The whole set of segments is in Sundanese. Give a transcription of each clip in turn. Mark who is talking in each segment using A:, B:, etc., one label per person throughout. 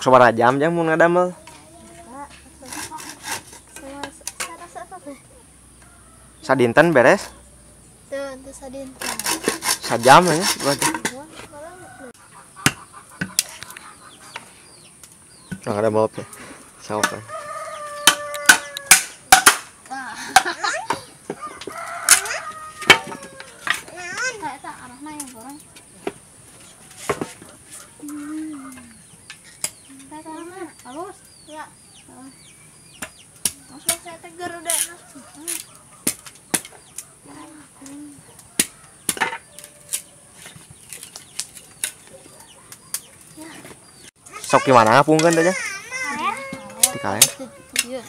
A: Sok sabaraha jam jam mun ngadamel? Sadinten beres?
B: Teu, teu sadinten.
A: Sajam nya berarti. Nah, ngadamel teh. Sok.
B: Eta arahna yang goreng. Eta arahna halus. Ya. Masuk saya tegar udah.
A: Sok gimana ngapungkeun teh? Di kaler.
B: Iya.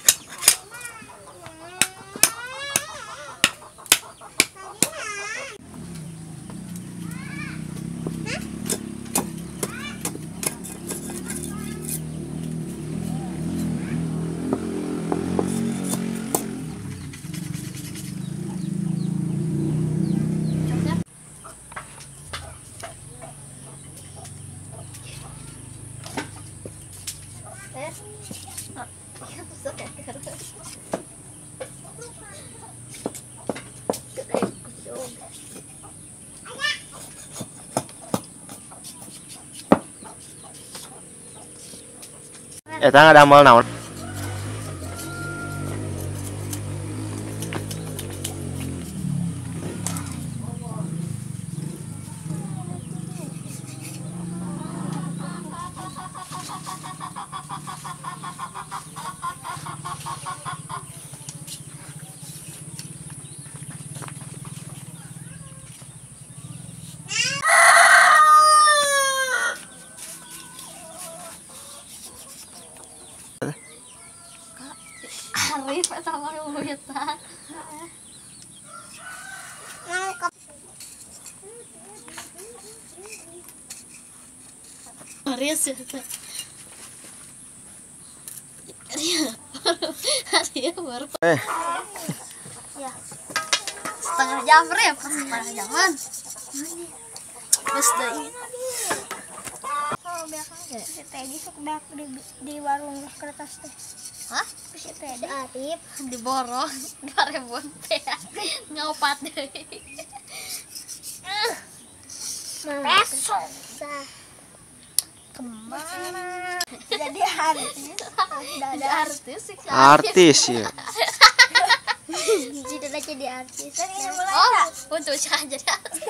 A: Eta ngadamel naon?
B: Arif sama Wita. Aris ya. Arya baru. Ya. Setengah jam rep, setengah jaman. Terus deui.
C: Kalau belakang si Teddy sok beak di warung kertas teh.
B: Hah?
C: Si Teddy Arif
B: diborong 2000 teh. Ngopat deui.
C: Peso. Kemana? Jadi artis.
B: Jadi artis sih.
A: Artis ya.
C: Jadi jadi artis.
B: Oh, untuk saya jadi artis.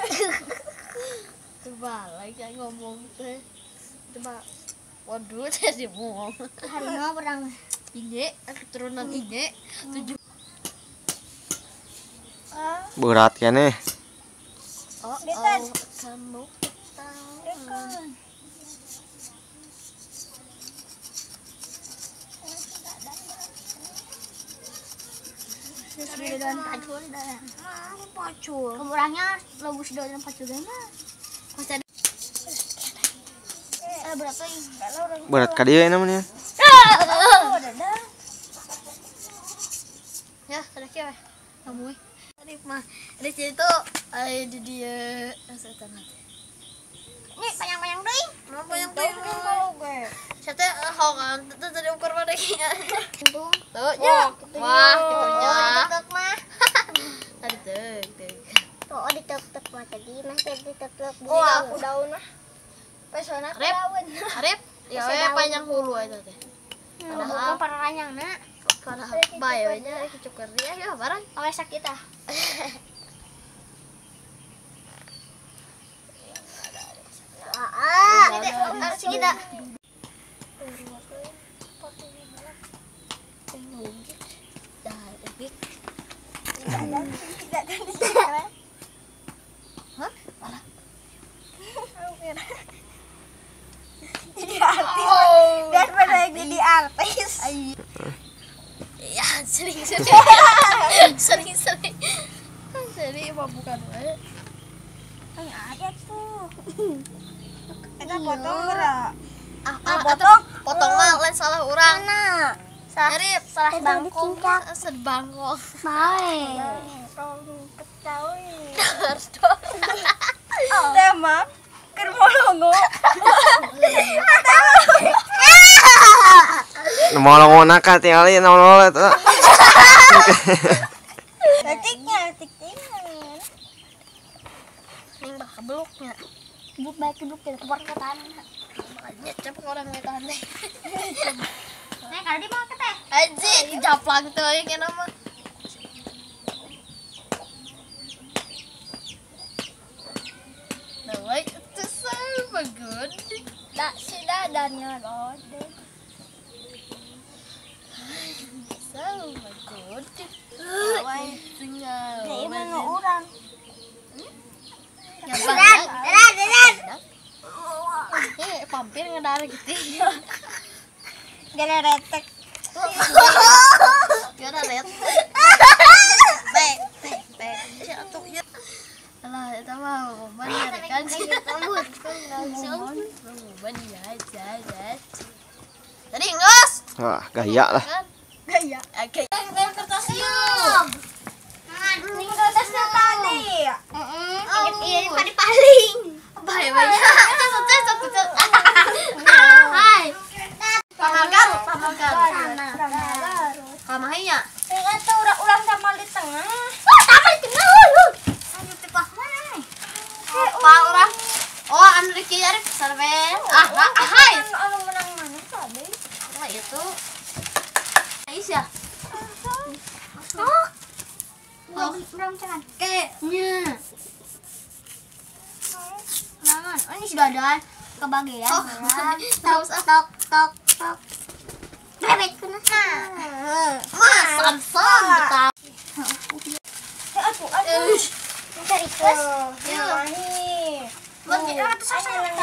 B: Coba lagi ngomong teh. Coba. Waduh, jadi bohong.
C: Harimau perang.
B: Inge, keturunan Inge. 7.
A: Berat kene.
B: Oh, oh, kamu tahu.
C: Daun pacul dah. Pacul. Kemurahnya bagus daun pacul mah.
B: Masih ada.
C: Berapa ini?
A: Berat ka dieu namanya.
B: Ya, sudah kieu we. Kamu. Arif mah. Arif itu ai di dieu setan teh.
C: Ini panjang-panjang deui.
B: Mau panjang deui. Saya teh hokan teh tadi ukur mah deui. Tuh nya. Wah, kitu nya.
C: Ditek mah.
B: Tadi tek tek.
C: Tuh ditek-tek mah tadi mah ditek-tek. Oh, aku daun mah. Pesona aku daun.
B: Arif, ya we panjang hulu eta teh.
C: Padahal pararanyangna.
B: Padahal bae we nya cukur dia ya barang.
C: Awe sakit ah. Ah, harus kita.
B: Hah?
C: Jadi artis. Daripada jadi artis.
B: Ya, sering-sering. Sering-sering. Sering mah bukan we.
C: Ada tuh. Kita potong gerak.
B: Ah, potong. Potong mah lain salah urang.
C: Salah, salah bangkong.
B: Sebangkong.
C: Mae.
D: Tema keur molongo.
A: Mau ka tingali naon eta.
C: Letiknya, letik tinggal.
B: Ning bakal beluknya.
C: Beluk baik beluk tidak keluar ke tanah.
B: Makanya cepet orang ke tanah.
C: Nah, kalau di mau ke teh.
B: Anjing, japlang teuing eta mah. The way to serve a good.
C: Tak sida dan ngerode.
B: So good.
C: Kayak mana orang?
B: Dan. Eh, pampir ngedar gitu.
C: Gala retek.
B: Gala retek. Tek tek tek. Si atuh ieu. Alah, eta mah momen kan. Momen ya, ya, ya. Tadi ngos.
A: Wah, gaya lah.
B: Gaya. Oke. Kertas yuk.
C: Kertasnya tadi. Heeh. Iya, ini paling.
B: Bye bye. Satu. Hai. Pamalkan, pamalkan. Kamahnya.
C: Itu ulang sama di tengah. Wah, sama di tengah. Anu tipas mana nih?
B: Apa orang? Oh, anu Riki Arif serben. Ah, hai.
C: Anu menang mana tadi?
B: Nah, itu. Aisyah.
C: Oh. Belum jangan.
B: Kayaknya.
C: Jangan. Oh, ini sudah ada kebagian.
B: Oh.
C: Tok tok tok tok. Bebek kena.
B: Mas, Samson betah.
C: Aduh, aduh. Cari terus. Samson mahi.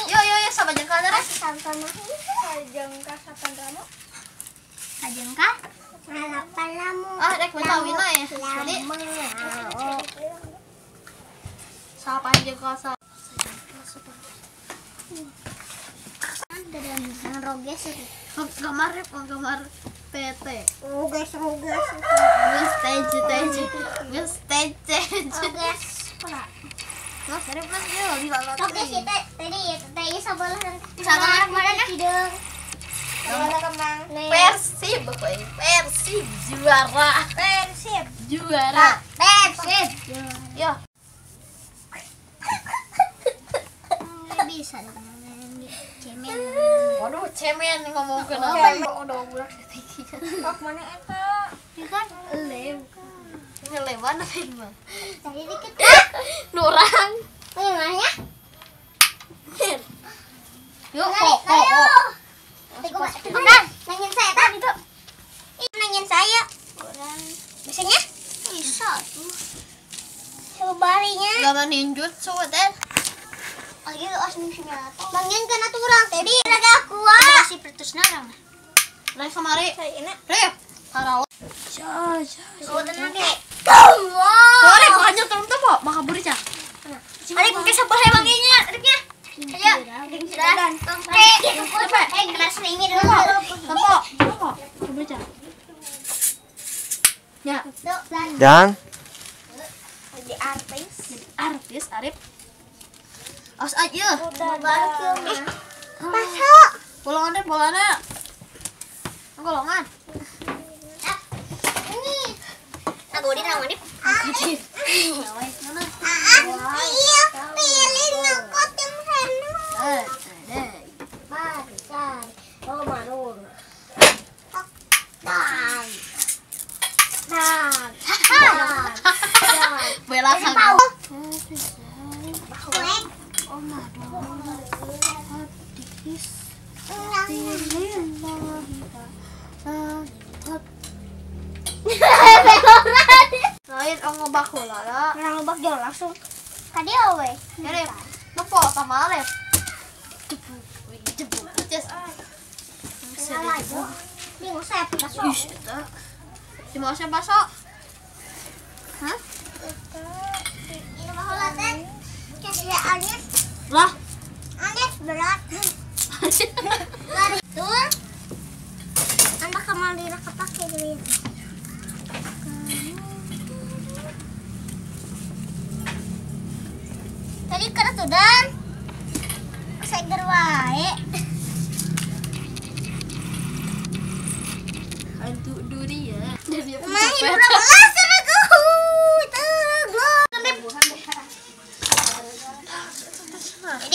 B: Yo yo yo sama jengkal ada.
C: Samson mahi. Jengkal sapan ramu. Jengkal. Halapan lamu.
B: Ah, rek minta wina ya. Jadi sapan jengkal sa.
C: Roges itu.
B: Gambar gambar PT.
C: Roges roges.
B: Stage stage. Stage.
C: Roges.
B: Mas, ada mas yo di lalat.
C: Roges itu tadi ya tadi sebelah sama mana hidung.
B: Persib pokoknya. Persib juara.
C: Persib
B: juara.
C: Persib.
B: Yo.
C: Bisa cemen.
B: Waduh, cemen ngomong ke apa? Udah budak detik.
C: Kok mana eta?
B: Ya kan lem. Ngelem mana mah?
C: Tadi dikit.
B: Nurang.
C: Bagaimana?
B: Yuk, kok kok.
C: Bentar, nanyain saya tadi tuh. Ih, nanyain saya. Biasanya? Bisa tuh. Coba barinya.
B: Gak ninjutsu teh.
C: Lagi os senjata. Bangin kena turang tadi ada aku. Masih pertus narang.
B: Lai kemari. Rip. Karawa.
C: Ja, ja. Kau tenang ke.
B: Sore banyak turun tuh, Pak. Maka buri cah.
C: Arif mungkin sebelah banginnya, Arifnya. Ayo, dan. Eh, kelas ini dulu.
B: Tempo. Tempo. Buri cah. Ya.
A: Dan
C: jadi artis.
B: Jadi artis Arif. Awas aja.
C: Masuk.
B: Golongan deh, bolanya. Golongan.
C: Ini. Nagodin, nagodin.
B: Nagodin.
C: Iya, pilih ngangkot yang sana. Mari, cari. Oh, marun. Dan. Dan. Dan.
B: Bela sang. Lain ang ngobak heula lah.
C: Orang ngobak jauh langsung. Tadi awe.
B: Yare, nopo sama ale. Jebuk, jebuk. Ces.
C: Ini ngusep baso.
B: Ih, eta. Si mau usep baso? Hah?
C: Ini mah heula teh. Kasih Anis.
B: Lah,
C: Anis berat. Lari tuh. Anda kemari kepake duit. Tadi kena tuh dan seger wae.
B: Curi ya.
C: Jadi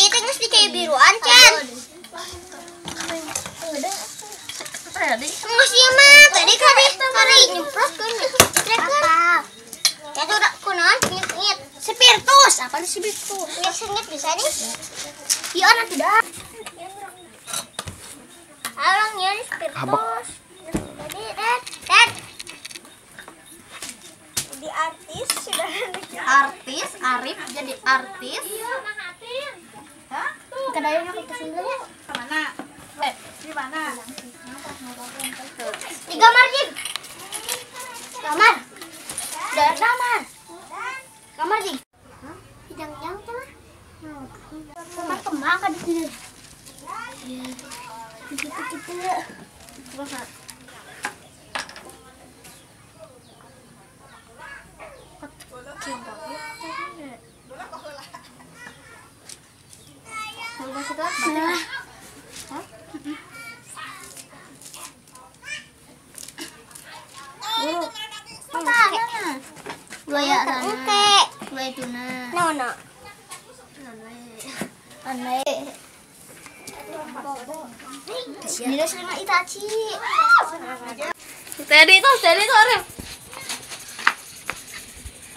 C: itu geus di kayak biruan can. Geus ieu mah tadi kari nyemprotkeun. Apa? Ya tuh udah kunaon nyet. Spiritus, apa sih spiritus? Nyet bisa nih. Iya nanti dah. Orang nyet spiritus. Jadi Dad. Jadi artis sudah.
B: Artis Arif jadi artis.
C: Iya, hah? Kedainya ke sini.
D: Mana? Di mana?
C: Di kamar, Jim. Kamar. Dari kamar. Kamar, Jim. Hidang-hidang tuh. Kamar kemang kan di sini. Gitu-gitu.
B: Tadi itu Arif.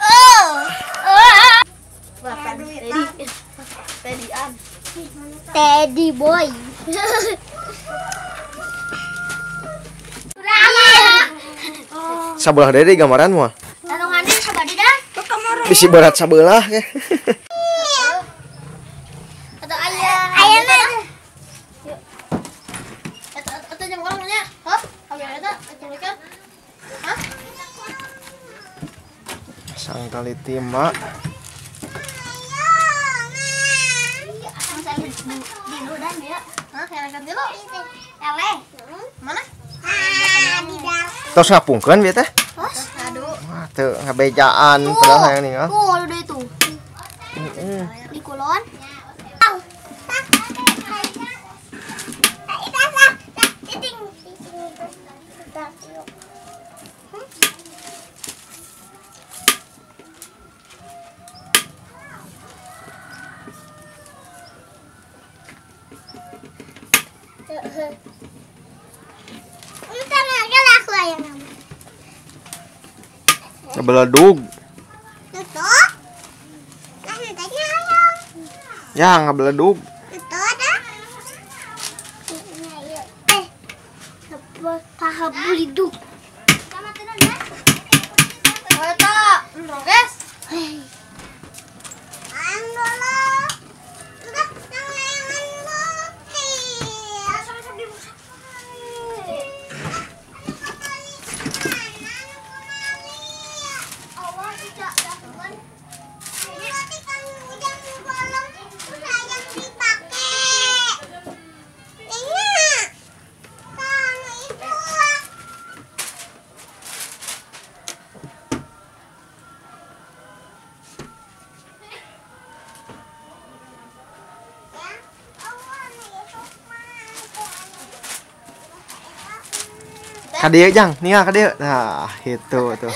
C: Oh.
B: Teddy-an.
C: Teddy boy.
A: Sabelah deui gambaran moal. Bisi berat sabelah ke.
C: Atau ayah. Ayah mah.
B: Atau jam orang nya. Hah? Ayah eta mereka. Hah?
A: Sangkali tima.
B: Mana?
A: Tos ngapungkeun bieu teh?
C: Tos.
B: Aduh.
A: Wah, teu ngabejaan padahal hayang ningal.
C: Tuh, udah itu. Di kulon.
A: Ngebeledug. Ya, ngebeledug. Kadieu jang, ningal kadieu. Nah, itu tuh.